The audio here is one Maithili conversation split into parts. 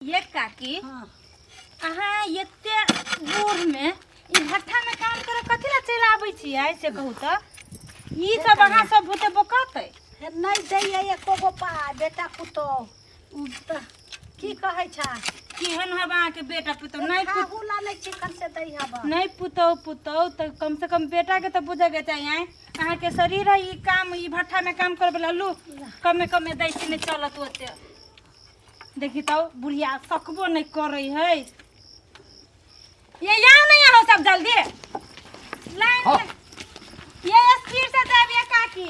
ये काकी, हाँ। अहाँ एते बूढ़ में ई भट्ठा में काम करे कथी ला चलि आबै छियै से कहू तऽ? ई सब अहाँ सब बुते बोकतै? हे, नहि दैया एको गो पाइ बेटा पुतोह। उ तऽ की कहै छै? केहन हब अहाँके बेटा पुतोह? नहि खाहू ला नहि चिकन से दै हब। नहि पुतोह पुतोह तऽ कम से कम बेटा के तऽ बुझे के चाही। आँय, अहाँके शरीर है ई काम ई भट्ठा में काम करे वाला? लू, कमे कमे दै छी, नहि चलत ओते। देखी तो बुढ़िया सकबो नहीं करे है। ये यहाँ नहीं आओ सब जल्दी लाइन हाँ। में। ये स्पीड से जाब ये काकी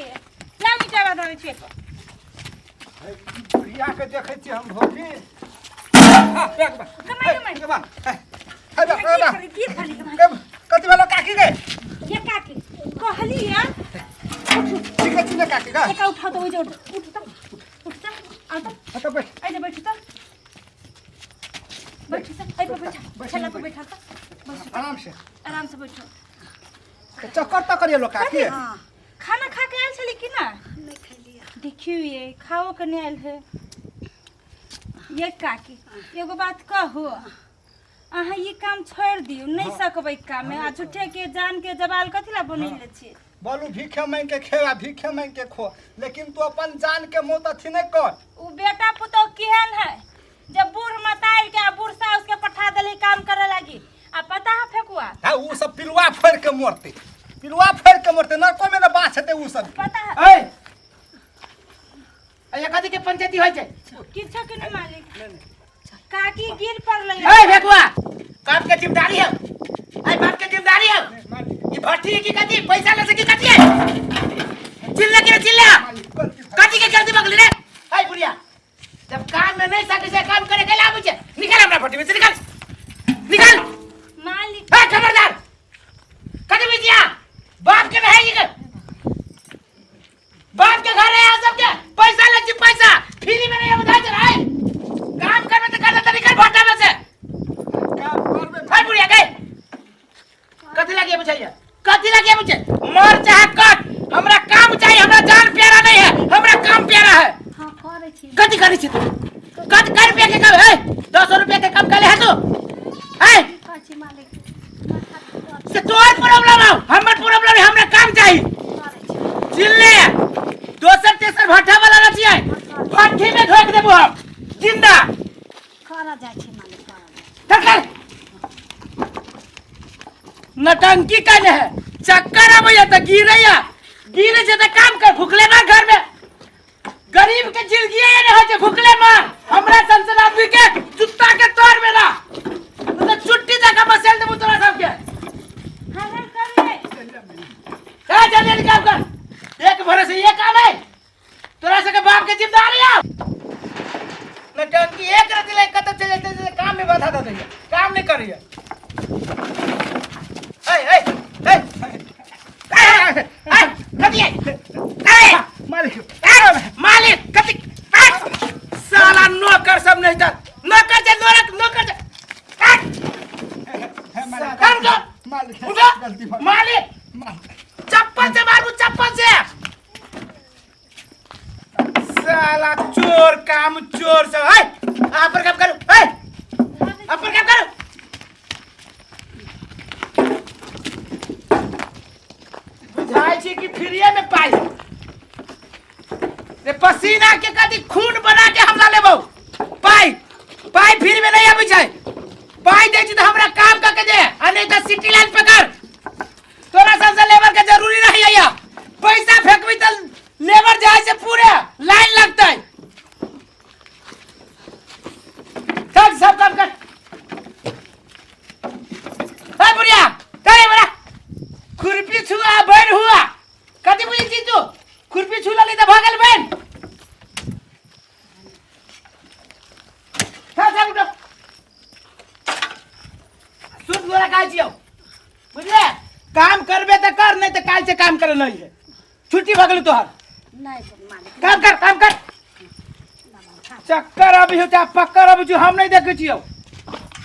लाइन ईटा बता छे। हे, ई बुढ़िया के देखै छियै हम भौजी। हाँ, बैठ बा। कमाई, हे, कमाई। बा। हे, हे बा, हे बा। की खाली कमाई। हे, कथी भेलो काकी गे? ये काकी कहली है। ठीक है ने काकी गे? एका उठाओ तो, ओइ जे उठ उठ त, उठ त, आ त। हाँ, तऽ बैठ। ऐसे बैठू त, बैठू त, ऐ पर बैठा। बैठ, छल्ला पर बैठ। बैठा त, बैठू। आराम से। आराम से बैठो। तऽ चक्कर तक्कर एलो काकी? हाँ। खाना खा के आयल छली कि ना? नहि खैलियै। देखियौ ये खाओ के नहीं आयल है। ये काकी, एगो बात कहू, अहाँ ई काम छोड़ दियौ, नहीं सकबै काम में। आ झूठे के जान के जवाल कथी ला बनैले छी? बोलू, भीखे मांग के खेवा, भीखे मांग के खो, लेकिन तू अपन जान के मौत अथी नहीं कर। उ बेटा पुतोह केहन है जब बूढ़ मताइल के आ बूढ़ सास के पठा देली काम करे लागी? आ पता है फेकुआ? हाँ, उ सब पिलुआ फोड़ के मरते, पिलुआ फोड़ के मरते, नरको में न बाँचते उ सब। पता है। ए ए, कथी के पंचायती होइ छै? किछो के नहीं मालिक, काकी गिर पड़लै। ए भेकुआ, बाप के जिम्मेदारी है, ए बाप के जिम्मेदारी है। ई भट्टी की कथी पैसा ले से की कथी है? चिल्ला के चिल्ला, कथी के गलती बगली रे? ए बुढ़िया, जब काम में नहीं सके से काम करे के लाबू छै, निकल हमरा भट्टी में से, निकल निकल। मालिक। ए खबरदार, कथी बिजिया बाप के नहीं है? बाप के घर है यहाँ सबके, पैसा लग जी, पैसा फ्री में नहीं बता चला है। काम करने तो करना तो निकल भट्टा में से। काम करबे। भाई बुढ़िया गए, कथी लगी मुझे? कथी लगी मुझे? मर चाहे कट, हमरा काम चाहिए। हमरा जान प्यारा नहीं है, हमरा काम प्यारा है। हाँ, करै छी। कथी करै छी तू? कथी कै रुपया के काम है? 10 रुपया के काम करे है तू है? की कहै छी मालिक, माथा से तोहर प्रॉब्लम हो, हमर प्रॉब्लम है, हमरा काम चाहिए। करै छी। चिल्ले, दोसर तेसर भट्ठा वाला ना छियै, भट्ठी में ठोक देबो हम जिंदा। करऽ जाइ छी मालिक, करऽ जाइ छी। चल चल, नटंकी कने है, चक्कर आबैया तऽ गिरैया, गिरे छै तऽ काम कर। भुखले मार घर में, गरीब के जिंदगी ये होइ छै, भुखले मार। हमरा सन सन आदमी के जुत्ता के तोड़ में ना तो चुट्टी जगह बसेल देबो तोरा सबके। हाँ हाँ, कर ले। ए जल्दी जल्दी काम कर, एक भरोसे ये काम है तोरा सबके बाप के जिम्मेदारी है। नटंकी एक रति ले कतौ चल जाते से काम में बाधा दे दैया, काम नहीं करैया। ए ए ए ए ए, कथी है? ए मालिक। ए मालिक, कथी? ए, साला नौकर सब नहीं था, नौकर से नौकर, नौकर से ए, हे मालिक। काम कर। मालिक। उठो। गलती भऽ गेल। मालिक। मालिक। चप्पल से मारू, चप्पल से। साला चोर, काम चोर सब है। आप पर काम करो, है आप पर काम करो। बुझाइ छै कि फ्रीए में पाइ रे, पसीना के कथी खून बना के हमरा लेबो पाइ? पाइ फ्री में नहीं आबै छै। पाइ दै छी तऽ हमरा काम कऽ के दे, आ नहीं तऽ सिटी लाइन पकड़। तोरा सबसे लेबर के जरूरी नहीं है। यहाँ पैसा फेंकबी तऽ लेबर जाय से पूरे लाइन लगतै। चल, सब काम कर। ए बुढ़िया, चल बड़ा खुरपी छुआ बैन हुआ, कथी बुझै छी तू? खुरपी छू लेली तऽ भऽ गेल बैन? चल चल, उठो। सुन, तोरा कहै छियौ, बुझले? काम करबे तऽ कर, नहीं तऽ काल्हि से काम करे नहीं है, छुट्टी भऽ गेल तोहर। नहि मालिक। काम कर, काम कर। चक्कर अबै छौ चाहे पक्कर अबै छौ, हम नहीं देखै छियौ,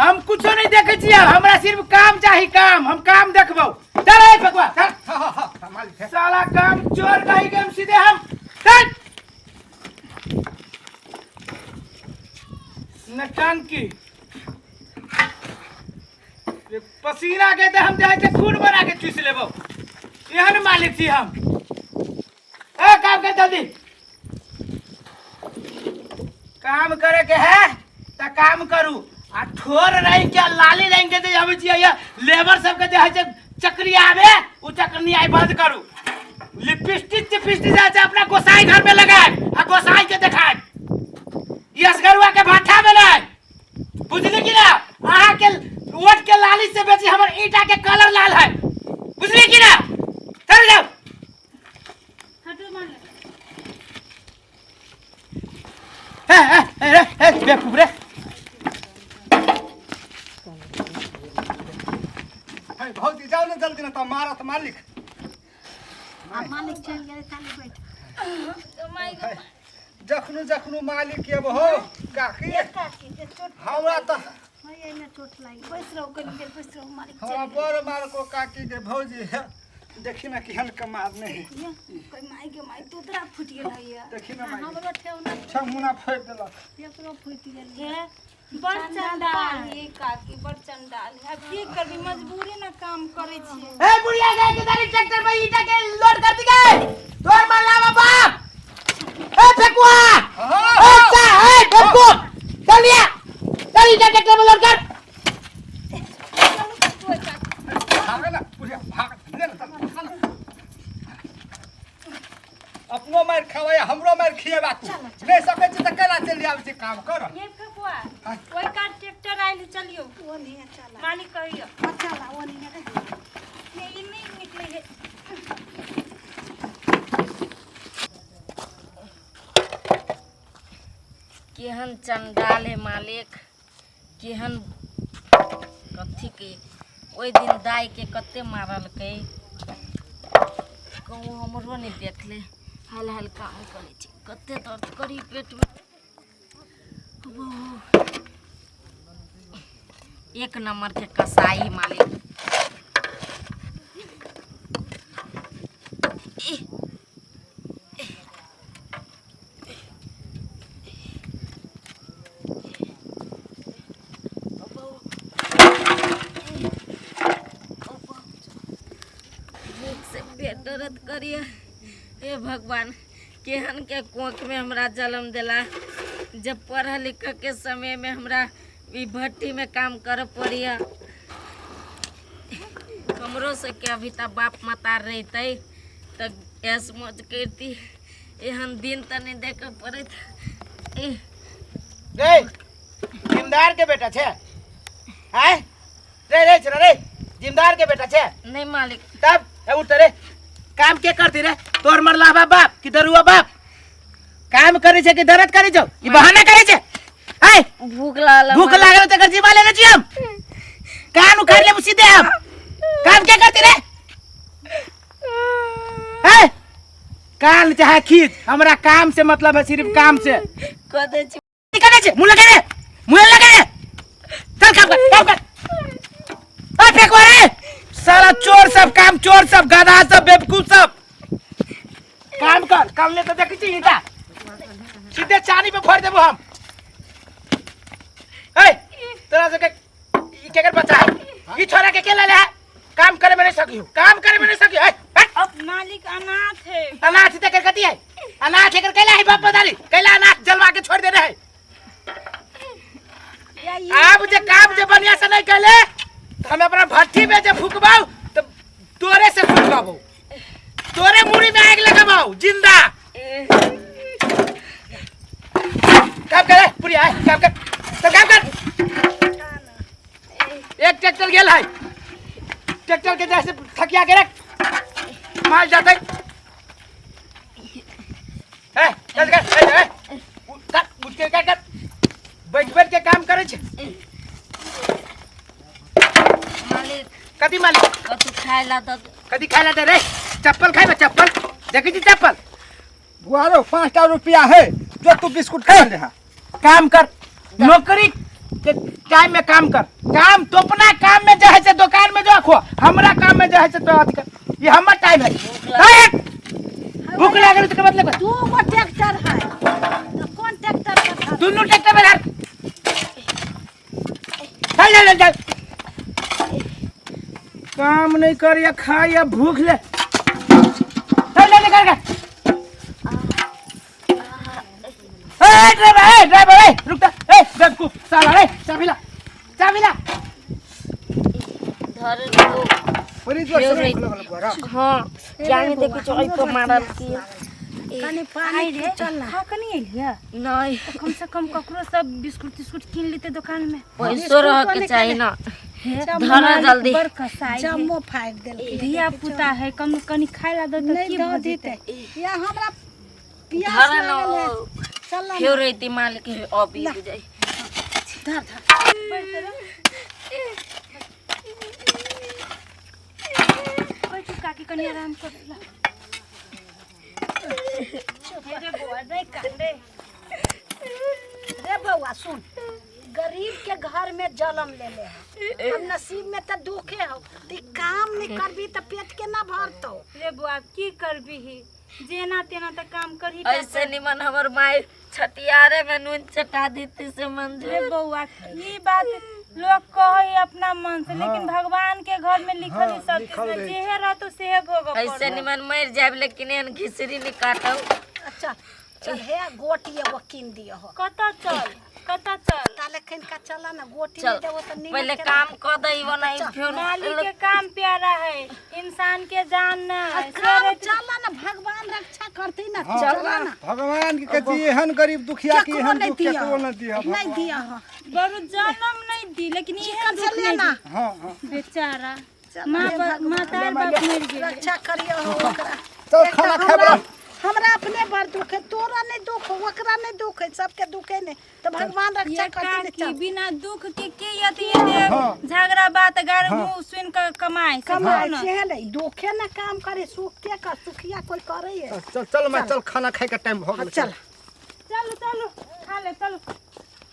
हम कुछो नहीं देखै छियौ। हमरा सिर्फ काम चाही, काम। हम काम देखबौ। चल ए फकुआ, चल। हाँ हाँ हाँ मालिक है। साला काम चोर कही के हम सीधे हम, चल। नटंकी ये पसीना के तऽ हम जाइ छै खून बना के चूस लेबो एहन मालिक छी हम। ए काम कर जल्दी, काम करे के है तऽ काम करू। आ ठोर रंग के लाली रंग के जे आबै छियै लेबर सबके जे होइ छै चक्री आबे, उ चक्री आइ बंद करू। लिपस्टिक चिपस्टिक जाइ छै अपना गोसाई घर में लगाए आ गोसाई के देखाए। यसगरुआ के भाठा में नहीं, बुझली कि ना? अहाँ के वोट के लाली से बेची हमर ईटा के कलर लाल है, बुझली कि ना? चल जाओ। हटू मालिक। ए ए ए ए बेवकूफ रे। है भौजी जाओ ना जल्दी ना तो मारत मालिक। आ मालिक चलि गेलै, ताली बैठ। है, जखनु जखनु मालिक एबो हो काकी। काकी के चोट हमरा तऽ है, एहिमे चोट लागि। बैस रहू कनि देर, बैस रहू मालिक। हमरा बड़ मारको काकी के भौजी है, देखी ना केहन के मारने है। कोई माय के माय तोतरा फूटि गेल है। देखी ना माई। हमरो ठेहुना छमुना फोड़ि देलक। एकरो फूटि गेल। हे बड़ चंडाल है काकी, बड़ चंडाल है। अब की करबी, मजबूरी ना काम करै छियै। ए बुढ़िया गाय के दारी ट्रैक्टर में ईटा के लोड कर दी गए तोर मरला बाप। ए फेकुआ, ए चा, ए बेवकूफ, चल लिया चल ईटा ट्रैक्टर में लोड कर। भाग ना बुढ़िया भाग ले ना, चल, चल। अपनो मारि खाबै हमरो मारि खिएबा तू नहि सकै छी तऽ केना चलि आबै छी काम कर। ये फेकुआ ओहि कार ट्रैक्टर आयल, चलियो। ओ नहीं चला। मालिक कहियो। चला ओ नहीं रे। ये ई नहीं निकले है। केहन चंडाल है मालिक, केहन कथी के ओहि दिन दाइ के कते मारलकै, कहूँ हमरो नहि देखले। हाल हाल काम करै छी, कते दर्द करी पेटमे। एक नंबर के कसाई मालिक। इह, भूख से पेट दर्द करिए। हे भगवान, केहन के कोख में हमरा जन्म देला जब पढ़ लिख के समय में हमरा ई भट्टी में काम करे पड़िए। हमरो सबके अभी तक बाप मतार रहते तऽ ऐश मौज करती, एहन दिन तऽ नहीं देखे पड़ैत। एह, रे जिमदार के बेटा छे आय रे रे छोरा रे जिमदार के बेटा छे? नहीं मालिक। तब ए उठ रे, काम के करती रे? तोर मरला बाप बाप कि दरुआ बाप काम करे छे कि दर्द करे छो? ई बहाना करे छे आय। भूख लागल। भूख लागल त जीवा लेने छी हम, कान उखाड़ लेबू सीधे हम। काम के करती रे? ए कान चाहे खींच, हमरा काम से मतलब है, सिर्फ काम से। कह दै छी। की करे छे? मुंह लगा रे, मुंह लगा रे, चल काम कर, काम कर। ए फेंकवा रे साला चोर सब, काम चोर सब, गधा सब, बेवकूफ सब, काम कर। कल ले तो देखी छी ईटा सीधे चानी पे फोड़ देबो हम। ए तोरा से के ई केकर बच्चा है? ई छोरा के के ले ले है? काम करे में नहीं सकी हूँ, काम करे में नहीं सकी। ए हट। मालिक अनाथ है। अनाथ ते कर कथी है? अनाथ एकर कैला है बाप बदारी कैला अनाथ जलवा के छोड़ दे रहे। आब जे काम जे बढ़िया से नहीं कैले तो हम अपना भट्ठी में जे फुकबाऊ तो तोरे से फुकबाबो, तोरे मुड़ी में आग लगाबाऊ जिंदा। काम करे पूरी आए, काम कर तो काम कर। एक ट्रैक्टर गेल है, ट्रैक्टर के जैसे थकिया के रख माल जाते। ए चल कर, ए ए कर उठ के कर कर, बैठ बैठ के काम करे छे। मालिक। कथी मालिक? कथी खाय ला दऽ। कथी खाय ला दे रे? चप्पल खाइबे? चप्पल देखै छी चप्पल? बुआरो 5टा रुपया है जो तू बिस्कुट खा ले। काम कर, नौकरी के टाइम में काम कर। काम तो अपना काम में जे है से दुकान में जो खो, हमरा काम में जे है से तो अथी कर। ये हमर टाइम है। ए, भूख लागल तो मतलब दू गो ट्रैक्टर है तो कोन ट्रैक्टर पर धर? दुनू ट्रैक्टर में धर। चल चल काम नहीं कर या खा या भूख ले चल जल्दी कर के ए ड्राइवर, ए ड्राइवर, ए रुक जा, ए बेवकूफ साला, ए चाबी ला, चाबी ला। धर लो। बड़ी जोर से भूख लगल बड़ा। हाँ, जाने देखी चौकी पर मारल की। कनी पानी रे चल ना। खा के नहीं एलियै? नहीं। तो कम से कम ककरो सब बिस्कुट तिस्कुट कीन लेते दुकान में। पैसो रह के चाही ना। धरा जल्दी। बड़ कसाई है। जम्मो फाड़ि देलकै। धिया पुता है, कम कनी खाए ला दो तो नहीं की दऽ भऽ जेतै? देतै या हमरा पियास धरा ना। लागल है। चल ना। फेर रहती मालिक अभी बुझाई। धर धर। बैठू काकी, कनी आराम कर ला। हे रे बौआ, नहीं कांदे। रे बौआ सुन, गरीब के घर में जन्म ले ले है, हम नसीब में तो दुखे हो। ती काम नहीं करबी तो पेट के ना भरतो। रे बौआ, की करबी, जेना तेना तऽ काम करही। ऐसे निमन हमर माई छटियारे में नून चटा देती से रे मंजूर। बौआ, ई बात लोग कहे अपना मन से, लेकिन भगवान के घर में लिखल ही सब लिखल चीज रहै। जेहे रहतो सेहे भोग। ऐसे निमन मर जाए लेकिन एहन घिसरी नहीं काटब। अच्छा चल, हे गोटी एगो कीन दियो हो। कतऽ चल, कतऽ चल? ताले खन का चला ना, गोटी चल नहीं देबो तो नीमक पहले के काम कर दई नहीं फिर। मालिक के काम प्यारा है, इंसान के जान ना है। काम चला ना, भगवान रक्षा करती ना। चला ना। भगवान के कहती एहन गरीब दुखिया के केकरो एहन नहीं दुख दिया। केकरो न दिया। नहीं दिया हो। बरु जन्म नहीं दी लेकिन एहन चिकन दुख से नहीं लेना। दी। हाँ हाँ। बेचारा चल, माँ हे बाप भगवान, माता बाप मर गेलै। रक्षा करियो हो ओकरा। चल एक खाना तऽ खाए बला। हमरा अपने बड़ दुख है, तोरा नहीं दुख हो, ओकरा नहीं दुख है, सबके दुख है नहीं तो भगवान रक्षा ये करती नहीं। काकी चल। बिना दुख के यदि ये झगड़ा बात गार मुंह सुन के कमाए से कमाए ना। से नहीं, दुखे ना काम करे, सुख के कर, सुखिया कोई करे है। चल चल मैं चल, खाना खाए के टाइम हो गेल। चल। चलो चलो, खा ले चलो।